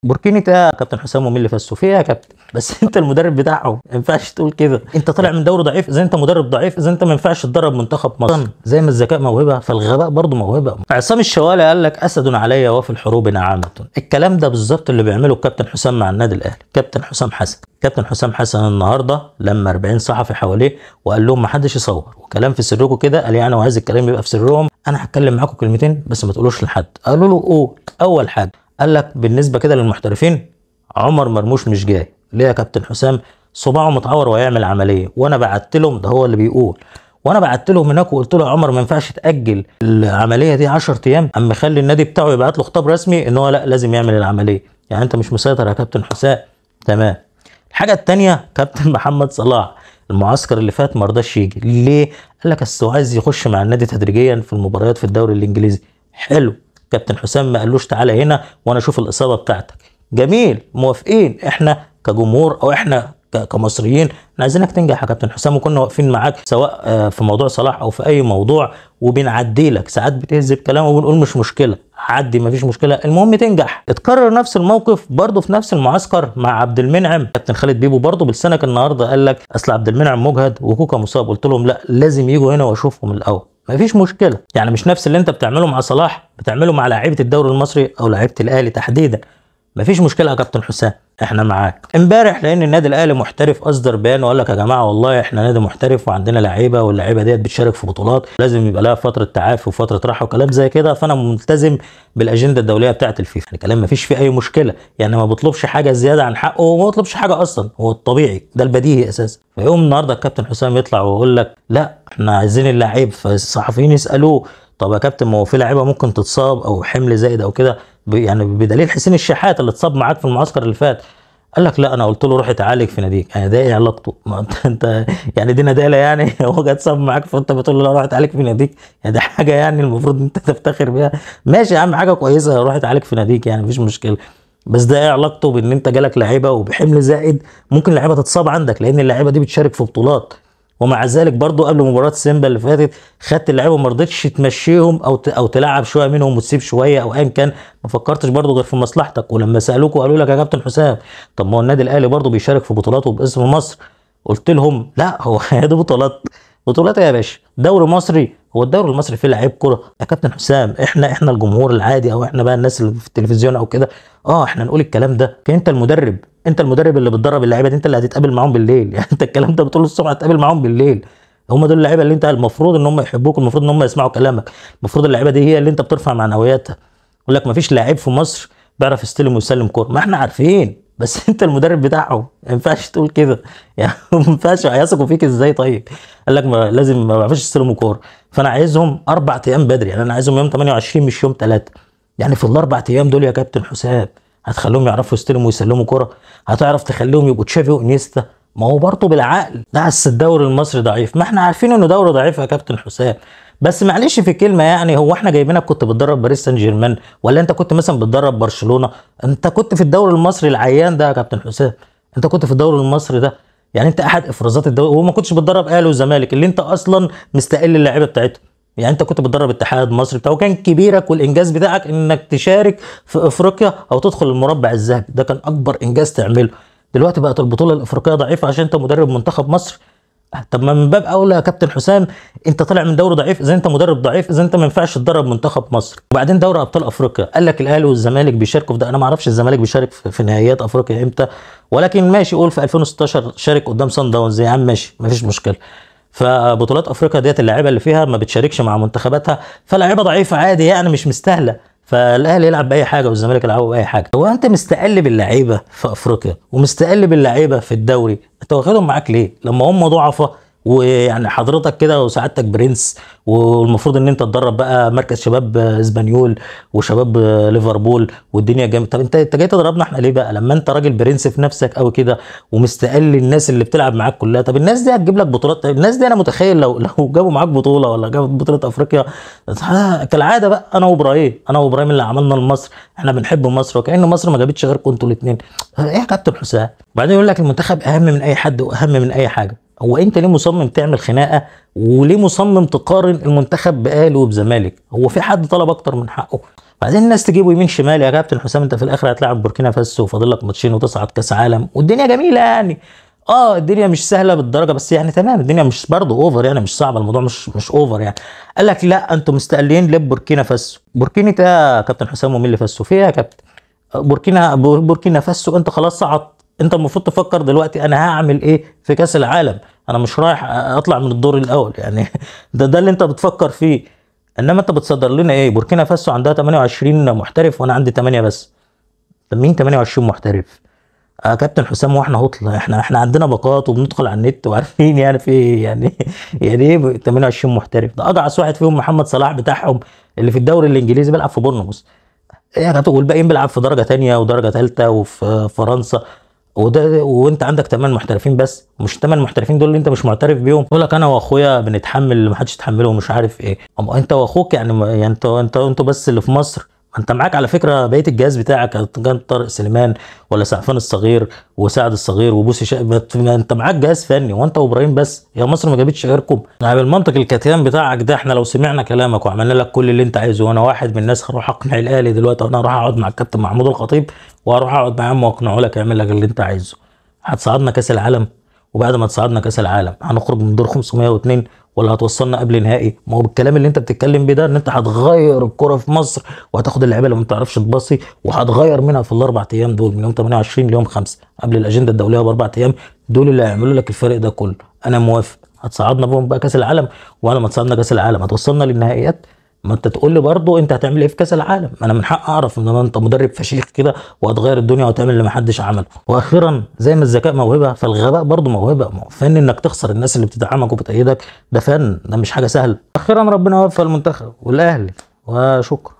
بوركيني ايه يا كابتن حسام ومين اللي فاسوا فيها يا كابتن؟ بس انت المدرب بتاعهم، ما ينفعش تقول كده. انت طالع من دوري ضعيف، اذا انت مدرب ضعيف، اذا انت ما ينفعش تدرب منتخب مصر. زي ما الذكاء موهبة فالغباء برضه موهبة. عصام الشوالي قال لك اسد علي وفي الحروب نعامه. الكلام ده بالظبط اللي بيعمله الكابتن حسام مع النادي الاهلي. كابتن حسام حسن، كابتن حسام حسن النهارده لما 40 صحفي حواليه وقال لهم ما حدش يصور وكلام في سركم كده، قال يعني وعايز الكلام يبقى في سرهم، انا هتكلم معاكم كلمتين بس ما تقولوش لحد. قالوا له قول. اول حاجة قال لك بالنسبة كده للمحترفين، عمر مرموش مش جاي. ليه يا كابتن حسام؟ صباعه متعور وهيعمل عملية، وانا بعت لهم، ده هو اللي بيقول، وانا بعت لهم هناك وقلت له يا عمر ما ينفعش تاجل العملية دي 10 ايام، اما خلي النادي بتاعه يبعت له خطاب رسمي ان هو لا لازم يعمل العملية. يعني انت مش مسيطر يا كابتن حسام. تمام. الحاجة الثانية، كابتن محمد صلاح المعسكر اللي فات ما رضاش يجي. ليه؟ قال لك اصل عايز يخش مع النادي تدريجيا في المباريات في الدوري الانجليزي. حلو، كابتن حسام ما قالوش تعالى هنا وانا اشوف الاصابة بتاعتك. جميل، موافقين احنا كجمهور او احنا كمصريين، احنا عايزينك تنجح يا كابتن حسام، وكنا واقفين معاك سواء في موضوع صلاح او في اي موضوع، وبنعدي لك ساعات بتهز بكلام وبنقول مش مشكلة، عدي مفيش مشكلة، المهم تنجح. اتكرر نفس الموقف برضه في نفس المعسكر مع عبد المنعم. كابتن خالد بيبو برضه بلسانك النهارده قال لك اصل عبد المنعم مجهد وكوكا مصاب. قلت لهم لا، لازم يجوا هنا واشوفهم الاول، مفيش مشكلة. يعني مش نفس اللي انت بتعمله مع صلاح بتعمله مع لعيبة الدوري المصري او لعيبة الاهلي تحديدا. مفيش مشكلة يا كابتن حسام، احنا معاك. امبارح لان النادي الاهلي محترف اصدر بيان وقال لك يا جماعة والله احنا نادي محترف وعندنا لعيبة، واللعيبة ديت بتشارك في بطولات، لازم يبقى لها فترة تعافي وفترة راحة وكلام زي كده، فانا ملتزم بالاجنده الدولية بتاعه الفيفا. يعني كلام مفيش فيه اي مشكلة، يعني ما بطلبش حاجة زيادة عن حقه وما بطلبش حاجة اصلا، هو الطبيعي ده البديهي اساسا. فيقوم النهارده الكابتن حسام يطلع ويقول لك لا احنا عايزين اللعيب. فالصحفيين يسالوه طب يا كابتن ما هو في لعيبة ممكن تتصاب او حمل زائد او كده، يعني بدليل حسين الشحات اللي اتصاب معاك في المعسكر اللي فات. قال لك لا انا قلت له روح اتعالج في ناديك. يعني ده ايه علاقته؟ ما انت يعني دي نداله يعني، هو جه اتصاب معاك فانت بتقول له لا روح اتعالج في ناديك؟ يعني ده حاجة يعني المفروض انت تفتخر بيها. ماشي يا عم، حاجة كويسة، روح اتعالج في ناديك يعني مفيش مشكلة، بس ده ايه علاقته بان انت جالك لعيبة وبحمل زائد ممكن لعيبة تتصاب عندك، لان اللعيبة دي بتشارك في بطولات. ومع ذلك برضو قبل مباراة سيمبا اللي فاتت خدت اللعيبة وما رضيتش تمشيهم او تلعب شوية منهم وتسيب شوية او ايا كان، ما فكرتش برضو غير في مصلحتك. ولما سالوك وقالوا لك يا كابتن حسام طب ما هو النادي الاهلي برضو بيشارك في بطولاته باسم مصر، قلت لهم لا هو دي بطولات، بطولات يا باشا، دوري مصري. هو الدوري المصري فيه لعيب كره يا كابتن حسام؟ احنا الجمهور العادي او احنا بقى الناس اللي في التلفزيون او كده احنا نقول الكلام ده، لكن انت المدرب، انت المدرب اللي بتدرب اللعيبة دي، انت اللي هتتقابل معاهم بالليل. يعني انت الكلام ده بتقوله الصبح هتتقابل معاهم بالليل. هم دول اللعيبة اللي انت المفروض ان هم يحبوك، المفروض ان هم يسمعوا كلامك، المفروض اللعيبة دي هي اللي انت بترفع معنوياتها. يقول لك مفيش لعيب في مصر بيعرف يستلم ويسلم كورة، ما احنا عارفين، بس انت المدرب بتاعهم، ما ينفعش تقول كده يعني، ما ينفعش، هيثقوا فيك ازاي؟ طيب قال لك ما لازم، ما بيعرفوش يستلموا كورة، فانا عايزهم 4 ايام بدري، يعني انا عايزهم يوم 28 مش يوم 3. يعني في ال4 ايام دول يا كابتن حسام هتخليهم يعرفوا يستلموا ويسلموا كورة؟ هتعرف تخليهم يبقوا تشافي وانيستا؟ ما هو برضه بالعقل ده. بس الدوري المصري ضعيف، ما احنا عارفين انه دوري ضعيف يا كابتن حسام، بس معلش في كلمة، يعني هو احنا جايبينك كنت بتدرب باريس سان جيرمان ولا انت كنت مثلا بتدرب برشلونة؟ انت كنت في الدوري المصري العيان ده يا كابتن حسام، انت كنت في الدوري المصري ده، يعني انت احد افرازات الدوري، وما كنتش بتدرب اهلي وزمالك اللي انت اصلا مستقل اللعيبة بتاعتهم. يعني انت كنت بتدرب اتحاد مصري بتاعه، وكان كبيرك والانجاز بتاعك انك تشارك في افريقيا او تدخل المربع الذهبي، ده كان اكبر انجاز تعمله. دلوقتي بقت البطولة الافريقية ضعيفة عشان انت مدرب منتخب مصر. طب ما من باب اولى يا كابتن حسام، انت طالع من دوري ضعيف، اذا انت مدرب ضعيف، اذا انت ما ينفعش تدرب منتخب مصر. وبعدين دوري ابطال افريقيا قال لك الاهلي والزمالك بيشاركوا في ده، انا ما اعرفش الزمالك بيشارك في نهائيات افريقيا امتى، ولكن ماشي، قول في 2016 شارك قدام صن داونز يا عم، ماشي مفيش مشكلة. فبطولات افريقيا ديت اللعيبة اللي فيها ما بتشاركش مع منتخباتها، فلاعيبه ضعيفة عادي يعني مش مستاهلة، فالاهلي يلعب باي حاجة والزمالك يلعبوا باي حاجة. هو انت مستقل باللعيبه في افريقيا ومستقل باللعيبه في الدوري، انت واخدهم معاك ليه لما هم ضعفاء؟ ويعني حضرتك كده وسعادتك برنس، والمفروض ان انت تدرب بقى مركز شباب اسبانيول وشباب ليفربول والدنيا جامدة. طب انت جاي تضربنا احنا ليه بقى لما انت راجل برنس في نفسك قوي كده ومستقل الناس اللي بتلعب معاك كلها؟ طب الناس دي هتجيب لك بطولات؟ طب الناس دي انا متخيل لو جابوا معاك بطوله ولا جابوا بطوله افريقيا كالعادة بقى، انا وابراهيم اللي عملنا لمصر، احنا بنحب مصر، وكأن مصر ما جابتش غيركم انتوا الاثنين. ايه يا كابتن حسام؟ وبعدين يقول لك المنتخب اهم من اي حد واهم من اي حاجة. هو انت ليه مصمم تعمل خناقه وليه مصمم تقارن المنتخب باهلي وبزمالك؟ هو في حد طلب اكتر من حقه؟ بعدين الناس تجيبه يمين شمال يا كابتن حسام، انت في الاخر هتلاعب بوركينا فاسو وفاضل لك ماتشين وتصعد كاس عالم والدنيا جميلة يعني. الدنيا مش سهلة بالدرجة، بس يعني تمام، الدنيا مش برضه over يعني، مش صعبة الموضوع، مش over يعني. قال لك لا انتم مستقلين ليه بوركينا فاسو؟ بوركينا يا كابتن حسام ومين اللي فاسو؟ في ايه يا كابتن؟ بوركينا فاسو انت خلاص صعدت، انت المفروض تفكر دلوقتي انا هعمل ايه في كاس العالم، انا مش رايح اطلع من الدور الاول يعني. ده اللي انت بتفكر فيه، انما انت بتصدر لنا ايه؟ بوركينا فاسو عندها 28 محترف وانا عندي 8 بس. طب مين 28 محترف؟ كابتن حسام واحنا هطلة، احنا عندنا باقات وبندخل على النت وعارفين يعني في ايه يعني. يعني ايه 28 محترف؟ ده اجعص واحد فيهم محمد صلاح بتاعهم اللي في الدوري الانجليزي بيلعب في بورنموث يعني، والباقيين بيلعب في درجه ثانية ودرجة ثالثة وفي فرنسا، وده وانت عندك 8 محترفين بس. مش 8 محترفين دول اللي انت مش معترف بيهم؟ يقول لك انا واخويا بنتحمل اللي ما حدش يتحمله ومش عارف ايه. انت واخوك يعني انتوا بس اللي في مصر، انت معاك على فكرة بقية الجهاز بتاعك، كان طارق سليمان ولا سعفان الصغير وسعد الصغير وبوسي انت معاك جهاز فني، وانت وابراهيم بس. يا مصر ما جابتش غيركم. يعني بالمنطق الكتام بتاعك ده، احنا لو سمعنا كلامك وعملنا لك كل اللي انت عايزه، وانا واحد من الناس هروح اقنع الاهلي دلوقتي، وانا هروح اقعد مع الكابتن محمود الخطيب واروح اقعد معاه واقنعه لك يعمل لك اللي انت عايزه، هتصعدنا كاس العالم؟ وبعد ما تصعدنا كاس العالم هنخرج من دور 502 ولا هتوصلنا قبل نهائي؟ ما هو بالكلام اللي انت بتتكلم بيه ده ان انت هتغير الكرة في مصر وهتاخد اللعيبة اللي ما بتعرفش تباصي وهتغير منها في الاربع ايام دول من يوم 28 ليوم 5 قبل الاجندة الدولية باربع ايام، دول اللي هيعملوا لك الفرق ده كله. انا موافق، هتصعدنا بهم بقى كاس العالم، وبعد ما تصعدنا كاس العالم هتوصلنا للنهائيات. ما انت تقول لي برضه انت هتعمل ايه في كاس العالم؟ انا من حق اعرف ان انت مدرب فشيخ كده وهتغير الدنيا وهتعمل اللي ما حدش عمله. واخيرا زي ما الذكاء موهبة فالغباء برضه موهبة، فن انك تخسر الناس اللي بتدعمك وبتأيدك، ده فن، ده مش حاجة سهلة. اخيرا ربنا وفق المنتخب والاهلي، وشكرا.